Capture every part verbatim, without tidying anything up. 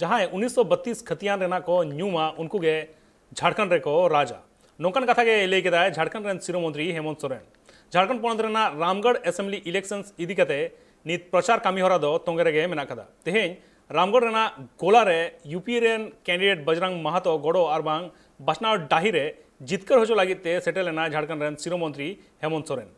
ᱡᱟᱦᱟᱸᱭ ᱩᱱᱤᱥᱥᱚ ᱵᱟᱛᱤᱥ ᱠᱷᱟᱹᱛᱤᱭᱟᱱ ᱨᱮᱱᱟᱜ ᱠᱚ ᱧᱩᱢᱟ, ᱩᱱᱠᱩ ᱜᱮ ᱡᱷᱟᱲᱠᱷᱚᱸᱰ ᱨᱮᱠᱚ ᱨᱟᱡᱟ᱾ ᱱᱚᱝᱠᱟᱱ ᱠᱟᱛᱷᱟ ᱜᱮ ᱞᱟᱹᱭ ᱠᱮᱫᱟᱭ ᱡᱷᱟᱲᱠᱷᱚᱸᱰ ᱨᱮᱱ ᱥᱤᱨᱟᱹ ᱢᱚᱱᱛᱨᱤ ᱦᱮᱢᱚᱱᱛ ᱥᱚᱨᱮᱱ᱾ ᱡᱷᱟᱲᱠᱷᱚᱸᱰ ᱯᱚᱱᱚᱛ ᱨᱮᱱᱟᱜ ᱨᱟᱢᱜᱚᱲ ᱮᱥᱮᱢᱵᱞᱤ ᱤᱞᱮᱠᱥᱚᱱ ᱤᱫᱤ ᱠᱟᱛᱮ ᱱᱤᱛ ᱯᱨᱚᱪᱟᱨ ᱠᱟᱹᱢᱤ ᱦᱚᱨᱟ ᱫᱚ ᱛᱚᱸᱜᱮ ᱨᱮᱜᱮ ᱢᱮᱱᱟᱜ ᱠᱟᱫᱟ᱾ ᱛᱮᱦᱮᱧ ᱨᱟᱢᱜᱚᱲ ᱨᱮᱱᱟᱜ ᱜᱳᱞᱟ ᱨᱮ ᱭᱩ ᱯᱤ ᱮ ᱨᱮᱱ ᱠᱮᱱᱰᱤᱰᱮᱴ ᱵᱟᱡᱽᱨᱟᱝ ᱢᱟᱦᱟᱛᱚ ᱜᱚᱲᱚ ᱟᱨ ᱵᱟᱝ ᱵᱟᱪᱷᱱᱟᱣ ᱰᱟᱹᱦᱤ ᱨᱮ ᱡᱤᱛᱠᱟᱹᱨ ᱦᱚᱪᱚ ᱞᱟᱹᱜᱤᱫ ᱛᱮ ᱥᱮᱴᱮᱨ ᱞᱮᱱᱟ ᱡᱷᱟᱲᱠᱷᱚᱸᱰ ᱨᱮᱱ ᱥᱤᱨᱟᱹ ᱢᱚᱱᱛᱨᱤ ᱦᱮᱢᱚᱱᱛ ᱥᱚᱨᱮᱱ᱾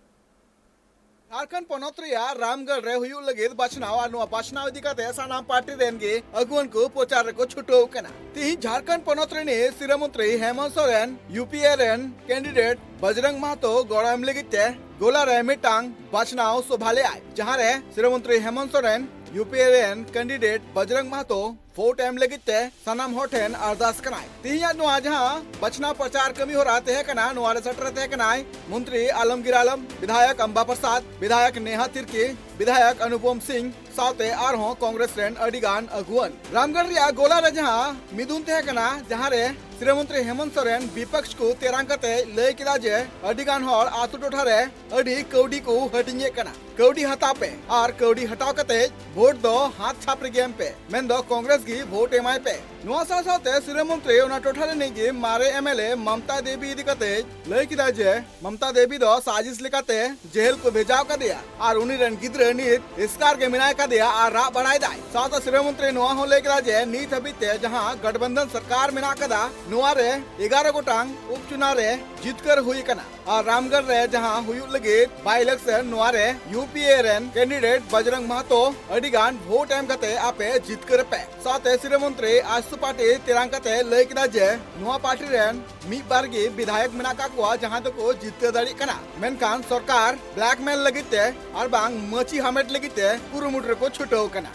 ᱡᱷᱟᱲᱠᱷᱚᱸᱰ ᱯᱚᱱᱚᱛ ᱨᱮᱭᱟᱜ ᱨᱟᱢᱜᱚᱲ ᱨᱮ ᱦᱩᱭᱩᱜ ᱞᱟᱹᱜᱤᱫ ᱵᱟᱪᱷᱱᱟᱣ ᱟᱨ ᱱᱚᱣᱟ ᱵᱟᱪᱷᱱᱟᱣ ᱤᱫᱤ ᱠᱟᱛᱮ ᱥᱟᱱᱟᱢ ᱯᱟᱨᱴᱤ ᱨᱮᱱ ᱜᱮ ᱟᱹᱜᱩᱣᱟᱹᱱ ᱠᱚ ᱯᱨᱚᱪᱟᱨ ᱨᱮᱠᱚ ᱪᱷᱩᱴᱟᱹᱣ ᱠᱟᱱᱟ᱾ ᱛᱤᱦᱤᱧ ᱡᱷᱟᱲᱠᱷᱚᱸᱰ ᱯᱚᱱᱚᱛ ᱨᱤᱱᱤᱡ ᱥᱤᱨᱟᱹ ᱢᱚᱱᱛᱨᱤ Hemant Soren U P A ᱨᱮᱱ ᱠᱮᱱᱰᱤᱰᱮᱴ ᱵᱟᱡᱽᱨᱟᱝ ᱢᱟᱦᱟᱛᱚ ᱜᱚᱲᱚ ᱮᱢ ᱞᱟᱹᱜᱤᱫ ᱛᱮ ᱜᱳᱞᱟ ᱨᱮ ᱢᱤᱫᱴᱟᱝ ᱵᱟᱪᱷᱱᱟᱣ ᱥᱚᱵᱷᱟ ᱞᱮᱫᱟᱭ, ᱡᱟᱦᱟᱸ ᱨᱮ ᱥᱤᱨᱟᱹ ᱢᱚᱱᱛᱨᱤ Hemant Soren U P A ᱨᱮᱱ ᱠᱮᱱᱰᱤᱰᱮᱴ ᱵᱟᱡᱽᱨᱟᱝ ᱢᱟᱦᱟᱛᱚ ᱵᱷᱳᱴ ᱮᱢ ᱞᱟᱹᱜᱤᱫ ᱛᱮ ᱥᱟᱱᱟᱢ ᱦᱚᱲ ᱴᱷᱮᱱ ᱟᱨᱫᱟᱥ ᱠᱟᱱᱟᱭ᱾ ᱛᱮᱦᱮᱧᱟᱜ ᱱᱚᱣᱟ ᱡᱟᱦᱟᱸ ᱵᱟᱪᱷᱱᱟᱣ ᱯᱨᱚᱪᱟᱨ ᱠᱟᱹᱢᱤ ᱦᱚᱨᱟ ᱛᱟᱦᱮᱸ ᱠᱟᱱᱟ, ᱱᱚᱣᱟ ᱨᱮ ᱥᱮᱴᱮᱨ ᱛᱟᱦᱮᱸ ᱠᱟᱱᱟᱭ ᱢᱚᱱᱛᱨᱤ ᱟᱞᱚᱢᱜᱤᱨ ᱟᱞᱚᱢ, ᱵᱤᱫᱷᱟᱭᱚᱠ ᱟᱢᱵᱟ ᱯᱨᱚᱥᱟᱫᱽ, ᱵᱤᱫᱷᱟᱭᱚᱠ ᱱᱮᱦᱟ ᱛᱤᱨᱠᱤ, ᱵᱤᱫᱷᱟᱭᱚᱠ ᱚᱱᱩᱯᱚᱢ ᱥᱤᱝ ᱥᱟᱶᱛᱮ ᱟᱨᱦᱚᱸ ᱠᱚᱝᱜᱨᱮᱥ ᱨᱮᱱ ᱟᱹᱰᱤ ᱜᱟᱱ ᱟᱹᱜᱩᱣᱟᱹᱱ᱾ ᱨᱟᱢᱜᱚᱲ ᱨᱮᱭᱟᱜ ᱜᱳᱞᱟ ᱨᱮ ᱡᱟᱦᱟᱸ ᱢᱤᱫᱩᱱ ᱛᱟᱦᱮᱸ ᱠᱟᱱᱟ, ᱡᱟᱦᱟᱸ ᱨᱮ ᱥᱤᱨᱟᱹ ᱢᱚᱱᱛᱨᱤ ᱦᱮᱢᱚᱱᱛ ᱥᱚᱨᱮᱱ ᱵᱤᱯᱚᱠᱥ ᱠᱚ ᱛᱮᱨᱟᱝ ᱠᱟᱛᱮ ᱞᱟᱹᱭ ᱠᱮᱫᱟ ᱡᱮ ᱟᱹᱰᱤ ᱜᱟᱱ ᱦᱚᱲ ᱟᱛᱳ ᱴᱚᱴᱷᱟ ᱨᱮ ᱟᱹᱰᱤ ᱠᱟᱹᱣᱰᱤ ᱠᱚ ᱦᱟᱹᱴᱤᱧᱮᱫ ᱠᱟᱱᱟ᱾ ᱠᱟᱹᱣᱰᱤ ᱦᱟᱛᱟᱣ ᱯᱮ ᱟᱨ ᱠᱟᱹᱣᱰᱤ ᱦᱟᱛᱟᱣ ᱠᱟᱛᱮ ᱵᱷᱳᱴ ᱫᱚ ᱦᱟᱛ ᱪᱷᱟᱯ ᱨᱮᱜᱮ ᱮᱢ ᱯᱮ, ᱢᱮᱱᱫᱚ ᱠᱚᱝᱜᱨᱮᱥ ᱜᱮ ᱵᱷᱳᱴ ᱮᱢᱟᱭ ᱯᱮ᱾ ᱱᱚᱣᱟ ᱥᱟᱶ ᱥᱟᱶᱛᱮ ᱥᱤᱨᱟᱹ ᱢᱚᱱᱛᱨᱤ ᱚᱱᱟ ᱴᱚᱴᱷᱟ ᱨᱤᱱᱤᱡ ᱜᱮ ᱢᱟᱨᱮ ᱮᱢ ᱮᱞ ᱮ ᱢᱚᱢᱛᱟ ᱫᱮᱵᱤ ᱤᱫᱤ ᱠᱟᱛᱮ ᱞᱟᱹᱭ ᱠᱮᱫᱟ ᱡᱮ ᱢᱚᱢᱛᱟ ᱫᱮᱵᱤ ᱫᱚ ᱥᱟᱡᱤᱥ ᱞᱮᱠᱟᱛᱮ ᱡᱮᱦᱮᱞ ᱠᱚ ᱵᱷᱮᱡᱟᱣ ᱠᱟᱫᱮᱭᱟ ᱟᱨ ᱩᱱᱤ ᱨᱮᱱ ᱜᱤᱫᱽᱨᱟᱹ ᱱᱤᱛ ᱮᱥᱠᱟᱨ ᱜᱮ ᱢᱮᱱᱟᱭ ᱠᱟᱫᱮᱭᱟ ᱟᱨ ᱨᱟᱜ ᱵᱟᱲᱟᱭ ᱫᱟᱭ᱾ ᱥᱟᱶᱛᱮ ᱥᱤᱨᱟᱹ ᱢᱚᱱᱛᱨᱤ ᱱᱚᱣᱟ ᱦᱚᱸ ᱞᱟᱹᱭ ᱠᱮᱫᱟ ᱡᱮ ᱱᱤᱛ ᱦᱟᱹᱵᱤᱡ ᱛᱮ ᱡᱟᱦᱟᱸ ᱜᱚᱴᱵᱚᱱᱫᱷᱚᱱ ᱥᱚᱨᱠᱟᱨ ᱢᱮᱱᱟᱜ ᱠᱟᱫᱟ, ᱱᱚᱣᱟ ᱨᱮ ᱮᱜᱟᱨᱚ ᱜᱚᱴᱟᱝ ᱩᱯᱪᱩᱱᱟᱣ ᱨᱮ ᱡᱤᱛᱠᱟᱹᱨ ᱦᱩᱭ ᱟᱠᱟᱱᱟ᱾ ᱟᱨ ᱨᱟᱢᱜᱚᱲ ᱨᱮ ᱡᱟᱦᱟᱸ ᱦᱩᱭᱩᱜ ᱞᱟᱹᱜᱤᱫ ᱵᱟᱭ ᱤᱞᱮᱠᱥᱚᱱ, ᱱᱚᱣᱟ ᱨᱮ ᱭᱩ ᱯᱤ ᱮ ᱨᱮᱱ ᱠᱮᱱᱰᱤᱰᱮᱴ ᱵᱟᱡᱽᱨᱟᱝ ᱢᱟᱦᱟᱛᱚ ᱟᱹᱰᱤ ᱜᱟᱱ ᱵᱷᱳᱴ ᱮᱢ ᱠᱟᱛᱮ ᱟᱯᱮ ᱡᱤᱛᱠᱟᱹᱨ ᱯᱮ᱾ ᱥᱟᱶᱛᱮ ᱥᱤᱨᱟᱹ ᱢᱚᱱᱛᱨᱤ ᱟᱡᱥᱩ ᱯᱟᱨᱴᱤ ᱛᱮᱨᱟᱝ ᱠᱟᱛᱮ ᱞᱟᱹᱭ ᱠᱮᱫᱟ ᱡᱮ ᱱᱚᱣᱟ ᱯᱟᱨᱴᱤ ᱨᱮᱱ ᱢᱤᱫ ᱵᱟᱨ ᱜᱮ ᱵᱤᱫᱷᱟᱭᱚᱠ ᱢᱮᱱᱟᱜ ᱟᱠᱟᱫ ᱠᱚᱣᱟ, ᱡᱟᱦᱟᱸ ᱫᱚᱠᱚ ᱡᱤᱛᱠᱟᱹᱨ ᱫᱟᱲᱮᱭᱟᱜ ᱠᱟᱱᱟ, ᱢᱮᱱᱠᱷᱟᱱ ᱥᱚᱨᱠᱟᱨ ᱵᱞᱮᱠᱢᱮᱞ ᱞᱟᱹᱜᱤᱫ ᱛᱮ ᱟᱨ ᱵᱟᱝ ᱢᱟᱹᱪᱤ ᱦᱟᱢᱮᱴ ᱞᱟᱹᱜᱤᱫ ᱛᱮ ᱠᱩᱨᱩᱢᱩᱴᱩ ᱨᱮᱠᱚ ᱪᱷᱩᱴᱟᱹᱣ ᱠᱟᱱᱟ᱾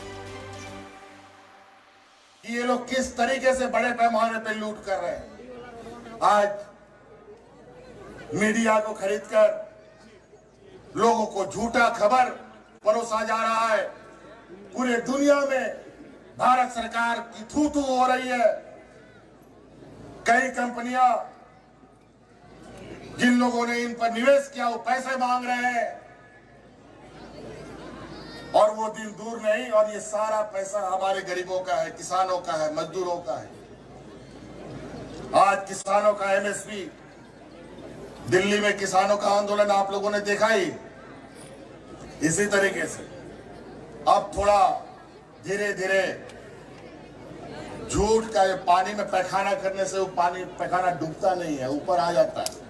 कि ये लोग किस तरीके से बड़े पैमाने पे लूट कर रहे हैं। आज मीडिया को खरीदकर लोगों को झूठा खबर परोसा जा रहा है। पूरे दुनिया में भारत सरकार की थू थू हो रही है। कई कंपनियां जिन लोगों ने इन पर निवेश किया, वो पैसे मांग रहे हैं। और वो दिन दूर नहीं, और ये सारा पैसा हमारे गरीबों का है, किसानों का है, मजदूरों का है। आज किसानों का एमएसपी, दिल्ली में किसानों का आंदोलन आप लोगों ने देखा ही। इसी तरीके से अब थोड़ा धीरे धीरे झूठ का, ये पानी में पैखाना करने से वो पानी, पैखाना डूबता नहीं है, ऊपर आ जाता है।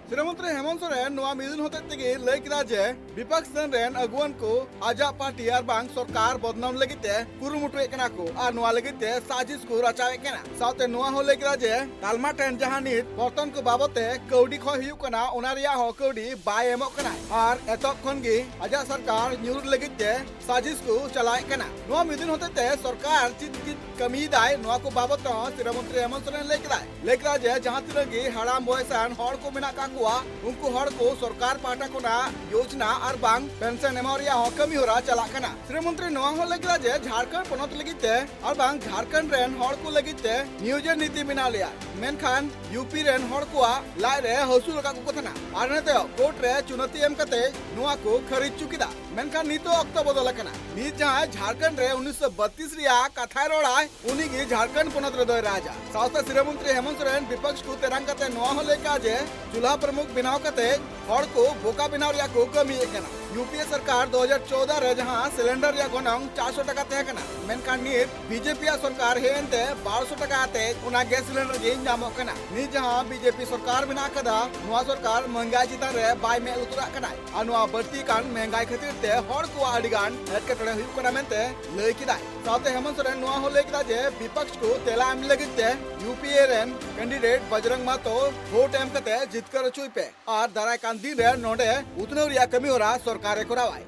ᱥᱤᱨᱟᱹ ᱢᱚᱱᱛᱨᱤ ᱦᱮᱢᱚᱱᱛ ᱥᱚᱨᱮᱱ ᱱᱚᱣᱟ ᱢᱤᱫᱩᱱ ᱦᱚᱛᱮᱡ ᱛᱮᱜᱮ ᱞᱟᱹᱭ ᱠᱮᱫᱟ ᱡᱮ ᱵᱤᱯᱚᱠᱥ ᱥᱮᱱ ᱨᱮᱱ ᱟᱹᱜᱩᱣᱟᱹᱱ ᱠᱚ ᱟᱡᱟᱜ ᱯᱟᱨᱴᱤ ᱟᱨ ᱵᱟᱝ ᱥᱚᱨᱠᱟᱨ ᱵᱚᱫᱱᱟᱢ ᱞᱟᱹᱜᱤᱫ ᱛᱮ ᱠᱩᱨᱩᱢᱩᱴᱩᱭᱮᱫ ᱠᱟᱱᱟ ᱠᱚ ᱟᱨ ᱱᱚᱣᱟ ᱞᱟᱹᱜᱤᱫ ᱛᱮ ᱥᱟᱡᱤᱥ ᱠᱚ ᱨᱟᱪᱟᱣᱮᱫ ᱠᱟᱱᱟ᱾ ᱥᱟᱶᱛᱮ ᱱᱚᱣᱟ ᱦᱚᱸ ᱞᱟᱹᱭ ᱠᱮᱫᱟ ᱡᱮ ᱛᱟᱞᱢᱟ ᱴᱷᱮᱱ ᱡᱟᱦᱟᱸ ᱱᱤᱛ ᱵᱚᱨᱛᱚᱱ ᱠᱚ ᱵᱟᱵᱚᱫ ᱛᱮ ᱠᱟᱹᱣᱰᱤ ᱠᱷᱚᱭ ᱦᱩᱭᱩᱜ ᱠᱟᱱᱟ, ᱚᱱᱟ ᱨᱮᱭᱟᱜ ᱦᱚᱸ ᱠᱟᱹᱣᱰᱤ ᱵᱟᱭ ᱮᱢᱚᱜ ᱠᱟᱱᱟ ᱟᱨ ᱮᱛᱚᱦᱚᱵ ᱠᱷᱚᱱ ᱜᱮ ᱟᱡᱟᱜ ᱥᱚᱨᱠᱟᱨ ᱧᱩᱨ ᱞᱟᱹᱜᱤᱫ ᱛᱮ ᱥᱟᱡᱤᱥ ᱠᱚ ᱪᱟᱞᱟᱣᱮᱫ ᱠᱟᱱᱟ᱾ ᱱᱚᱣᱟ ᱢᱤᱫᱩᱱ ᱦᱚᱛᱮᱡ ᱛᱮ ᱥᱚᱨᱠᱟᱨ ᱪᱮᱫ ᱪᱮᱫ ᱠᱟᱹᱢᱤᱭᱮᱫᱟᱭ, ᱱᱚᱣᱟ ᱠᱚ ᱵᱟᱵᱚᱫ ᱛᱮᱦᱚᱸ ᱥᱤᱨᱟᱹ ᱢᱚᱱᱛᱨᱤ ᱦᱮᱢᱚᱱᱛ ᱥᱚᱨᱮᱱ ᱞᱟᱹᱭ ᱠᱮᱫᱟᱭ᱾ ᱞᱟᱹᱭ ᱠᱮᱫᱟ ᱡᱮ ᱡᱟᱦᱟᱸ ᱛᱤᱱᱟᱹᱜ ᱜᱮ ᱦᱟᱲᱟᱢ ᱵᱚᱭᱮᱥᱟᱱ ᱦᱚᱲ ᱠᱚ ᱢᱮᱱᱟᱜ ᱠᱟᱜ ᱠᱚᱣᱟ, ᱩᱱᱠᱩ ᱦᱚᱲ ᱠᱚ ᱥᱚᱨᱠᱟᱨ ᱯᱟᱦᱴᱟ ᱠᱷᱚᱱᱟᱜ ᱭᱳᱡᱽᱱᱟ ᱟᱨ ᱵᱟᱝ ᱯᱮᱱᱥᱚᱱ ᱮᱢᱚᱜ ᱨᱮᱭᱟᱜ ᱦᱚᱸ ᱠᱟᱹᱢᱤ ᱦᱚᱨᱟ ᱪᱟᱞᱟᱜ ᱠᱟᱱᱟ᱾ ᱥᱤᱨᱟᱹ ᱢᱚᱱᱛᱨᱤ ᱱᱚᱣᱟ ᱦᱚᱸ ᱞᱟᱹᱭ ᱠᱮᱫᱟ ᱡᱮ ᱡᱷᱟᱲᱠᱷᱚᱸᱰ ᱯᱚᱱᱚᱛ ᱞᱟᱹᱜᱤᱫ ᱛᱮ ᱟᱨ ᱵᱟᱝ ᱡᱷᱟᱲᱠᱷᱚᱸᱰ ᱨᱮᱱ ᱦᱚᱲ ᱠᱚ ᱞᱟᱹᱜᱤᱫ ᱛᱮ ᱱᱤᱭᱳᱡᱚᱱ ᱱᱤᱛᱤ ᱵᱮᱱᱟᱣ ᱞᱮᱭᱟ, ᱢᱮᱱᱠᱷᱟᱱ ᱭᱩᱯᱤ ᱨᱮᱱ ᱦᱚᱲ ᱠᱚᱣᱟᱜ ᱞᱟᱡ ᱨᱮ ᱦᱟᱹᱥᱩ ᱞᱟᱜᱟ ᱠᱚ ᱛᱟᱦᱮᱱᱟ ᱟᱨ ᱤᱱᱟᱹ ᱛᱟᱭᱚᱢ ᱠᱳᱨᱴ ᱨᱮ ᱪᱩᱱᱟᱹᱛᱤ ᱮᱢ ᱠᱟᱛᱮ ᱱᱚᱣᱟ ᱠᱚ ᱠᱷᱟᱹᱨᱤᱡ ᱪᱩ ᱠᱮᱫᱟ᱾ ᱢᱮᱱᱠᱷᱟᱱ ᱱᱤᱛᱚᱜ ᱚᱠᱛᱚ ᱵᱚᱫᱚᱞ ᱟᱠᱟᱱᱟ᱾ ᱱᱤᱛ ᱡᱟᱦᱟᱸ ᱡᱷᱟᱲᱠᱷᱚᱸᱰ ᱨᱮ ᱩᱱᱤᱥᱥᱚ ᱵᱟᱛᱤᱥ ᱨᱮᱭᱟᱜ ᱠᱟᱛᱷᱟᱭ ᱨᱚᱲᱟᱭ, ᱩᱱᱤ ᱜᱮ ᱡᱷᱟᱲᱠᱷᱚᱸᱰ ᱯᱚᱱᱚᱛ ᱨᱮᱫᱚᱭ ᱨᱟᱡᱟ᱾ ᱥᱟᱶᱛᱮ ᱥᱤᱨᱟᱹ ᱢᱚᱱᱛᱨᱤ ᱦᱮᱢᱚᱱᱛ ᱥᱚᱨᱮᱱ ᱵᱤᱯᱚᱠᱥ ᱠᱚ ᱛᱮᱨᱟᱝ ᱠᱟᱛᱮ ᱱᱚᱣᱟ ᱦᱚᱸ ᱞᱟᱹᱭ ᱠᱟᱜᱼᱟ ᱡᱮ ᱪᱩᱞᱦᱟ ᱯᱨᱚᱢᱩᱠᱷ ᱵᱮᱱᱟᱣ ᱠᱟᱛᱮ ᱦᱚᱲ ᱠᱚ ᱵᱚᱠᱟ ᱵᱮᱱᱟᱣ ᱨᱮᱭᱟᱜ ᱠᱚ ᱠᱟᱹᱢᱤᱭᱮᱫ ᱠᱟᱱᱟ᱾ ᱭᱩᱯᱤᱮ ᱥᱚᱨᱠᱟᱨ ᱫᱩ ᱦᱟᱡᱟᱨ ᱪᱳᱣᱫᱟ ᱨᱮ ᱡᱟᱦᱟᱸ ᱥᱤᱞᱤᱱᱰᱟᱨ ᱨᱮᱭᱟᱜ ᱜᱚᱱᱚᱝ ᱪᱟᱨᱥᱚ ᱴᱟᱠᱟ ᱛᱟᱦᱮᱸ ᱠᱟᱱᱟ, ᱢᱮᱱᱠᱷᱟᱱ ᱱᱤᱛ ᱵᱤᱡᱮᱯᱤ ᱭᱟᱜ ᱥᱚᱨᱠᱟᱨ ᱦᱮᱡ ᱮᱱᱛᱮ ᱵᱟᱨᱥᱚ ᱴᱟᱠᱟ ᱟᱛᱮ ᱚᱱᱟ ᱜᱮᱥ ᱥᱤᱞᱤᱱᱰᱟᱨ ᱜᱮ ᱧᱟᱢᱚᱜ ᱠᱟᱱᱟ᱾ ᱱᱤᱛ ᱡᱟᱦᱟᱸ ᱵᱤᱡᱮᱯᱤ ᱥᱚᱨᱠᱟᱨ ᱢᱮᱱᱟᱜ ᱟᱠᱟᱫᱟ, ᱱᱚᱣᱟ ᱥᱚᱨᱠᱟᱨ ᱢᱚᱦᱝᱜᱟᱭ ᱪᱮᱛᱟᱱ ᱨᱮ ᱵᱟᱭ ᱢᱮᱫ ᱞᱩᱛᱩᱨᱟᱜ ᱠᱟᱱᱟᱭ ᱟᱨ ᱱᱚᱣᱟ ᱵᱟᱹᱲᱛᱤ ᱠᱟᱱ ᱢᱚᱦᱝᱜᱟᱭ ᱠᱷᱟᱹᱛᱤᱨ ᱛᱮ ᱦᱚᱲ ᱠᱚᱣᱟᱜ ᱟᱹᱰᱤ ᱜᱟᱱ ᱮᱴᱠᱮᱴᱚᱬᱮ ᱦᱩᱭᱩᱜ ᱠᱟᱱᱟ ᱢᱮᱱᱛᱮ ᱞᱟᱹᱭ ᱠᱮᱫᱟᱭ᱾ ᱥᱟᱶᱛᱮ ᱦᱮᱢᱚᱱᱛ ᱥᱚᱨᱮᱱ ᱱᱚᱣᱟ ᱦᱚᱸ ᱞᱟᱹᱭ ᱠᱮᱫᱟ ᱡᱮ ᱵᱤᱯᱚᱠᱥ ᱠᱚ ᱛᱮᱞᱟ ᱮᱢ ᱞᱟᱹᱜᱤᱫ ᱛᱮ ᱭᱩᱯᱤᱮ ᱨᱮᱱ ᱠᱮᱱᱰᱤᱰᱮᱴ ᱵᱚᱡᱨᱚᱝ ᱢᱟᱦᱟᱛᱚ ᱵᱷᱳᱴ ᱮᱢ ᱠᱟᱛᱮ ᱡᱤᱛᱠᱟᱹᱨ ᱦᱚᱪᱚᱭ ᱯᱮ ᱟᱨ ᱫᱟᱨᱟᱭ ᱠᱟᱱ ᱫᱤᱱ ᱨᱮ ᱱᱚᱰᱮ ᱩᱛᱱᱟᱹᱣ ᱨᱮᱭᱟᱜ ᱠᱟᱹᱢᱤ ᱦᱚᱨᱟ ᱥᱚᱨᱠᱟᱨ ᱮ ᱠᱚᱨᱟᱣᱟᱭ᱾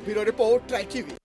ᱵᱤᱭᱩᱨᱳ ᱨᱤᱯᱳᱨᱴ, ᱴᱨᱟᱭ ᱴᱤᱵᱷᱤ᱾